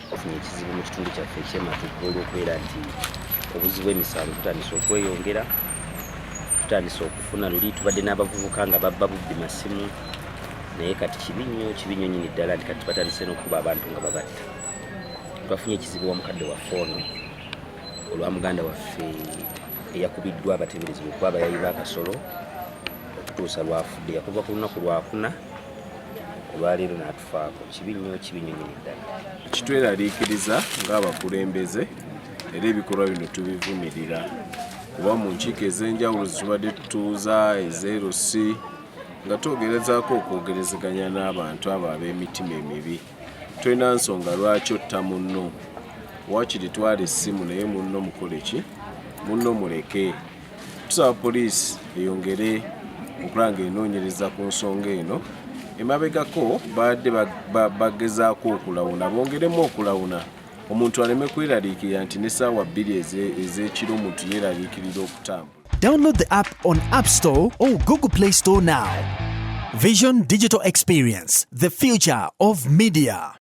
Tufunye ekizibu mu kitundu kyaffe eky'eMatugga olw'okubeera nti obuzibu bw'emisango butandise okweyongera. Tutandise okufuna, luli tubadde n'abavubuka nga babba bubbi masimu, naye kati kibi nnyo, kibi nnyo nnyini ddala nti kati batandise n'okukuba abantu nga babatta. Twafunye ekizibu wa mukadde waffe ono olwa muganda waffe eyakubiddwa abateeberezebwa okuba abayayi b'akasolo okutuusa lwafudde. Yakuva ku lunaku lwakuna, olwaleero n'atufaako. Kibi nnyo, kibi nnyo nnyini ddala. Kitweraliikiriza ng'abakulembeze era ebikolwa bino tubivumirira, kuba mu nkiiko ez'enjawulo zitubadde tutuuza ez'erusi nga twogerezaako okwogerezeganya n'abantu abo ab'emitima emibi. Tolina nsonga lwaki otta munno. Waakiri twala essimu, naye munno mukole ki? Munno muleke. Tusaba poliisi eyongere okulaba nga enoonyereza ku nsonga eno. Emabegako babadde bagezaako okulawuna, bongeremu okulawuna, omuntu aleme kweraliikirira nti n'essaawa 2 ez'ekiro omuntu yeeraliikirira okutambula. Download the app on App Store or Google Play Store now. Vision Digital Experience, the future of media.